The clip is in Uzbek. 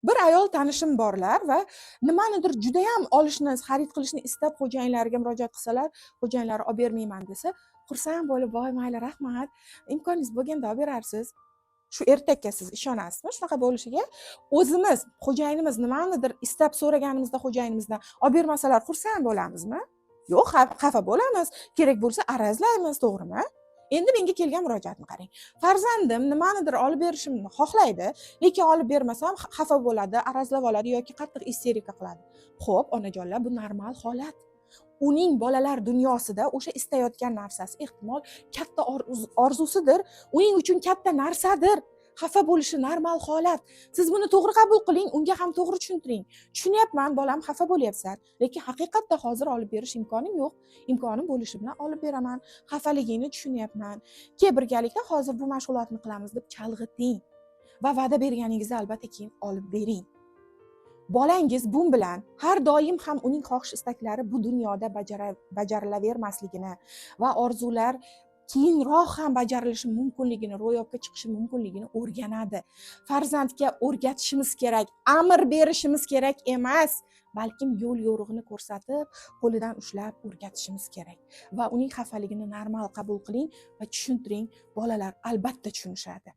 Bir ayol tanishim borlar va nimanidir judayam olishni, xarid qilishni istab xo'jayinlariga murojaat qilsalar, xo'jayinlari olib bermayman desa, xursand bo'lib, "Voy, mayli, rahmat, imkoningiz bo'lganda olib berarsiz." Shu ertakka siz ishonasizmi shunaqa bo'lishiga? O'zimiz xo'jayinimiz nimanidir istab so'raganimizda xo'jayinimizdan olib bermasalar, xursand bo'lamizmi? Yo'q, xafa bo'lamiz, kerak bo'lsa arazlaymiz, to'g'rimi? Endi menga kelgan murojaatni qarang: "Farzandim nimanidir olib berishimni xohlaydi, lekin olib bermasam xafa bo'ladi, arazlab oladi yoki qattiq isterika qiladi." Ho'p, onajonlar, bu normal holat. Uning bolalar dunyosida o'sha istayotgan narsasi ehtimol katta orzusidir, uning uchun katta narsadir. Xafa bo'lishi normal holat. Siz buni to'g'ri qabul qiling, unga ham to'g'ri tushuntiring: "Tushunyapman, bolam, xafa bo'lyapsan, lekin haqiqatda hozir olib berish imkonim yo'q. Imkonim bo'lishi bilan olib beraman. Xafaligingni tushunyapman. Kel, birgalikda hozir bu mashg'ulotni qilamiz", deb chalg'iting va va'da berganingizda albatta keyin olib bering. Bolangiz bu bilan har doim ham uning xohish istaklari bu dunyoda bajarilavermasligini va orzular keyinroq ham bajarilishi mumkinligini, ro'yobga chiqishi mumkinligini o'rganadi. Farzandga o'rgatishimiz kerak, amr berishimiz kerak emas, balkim yo'l yo'rig'ini ko'rsatib, qo'lidan ushlab o'rgatishimiz kerak. Va uning xafaligini normal qabul qiling va tushuntiring. Bolalar albatta tushunishadi.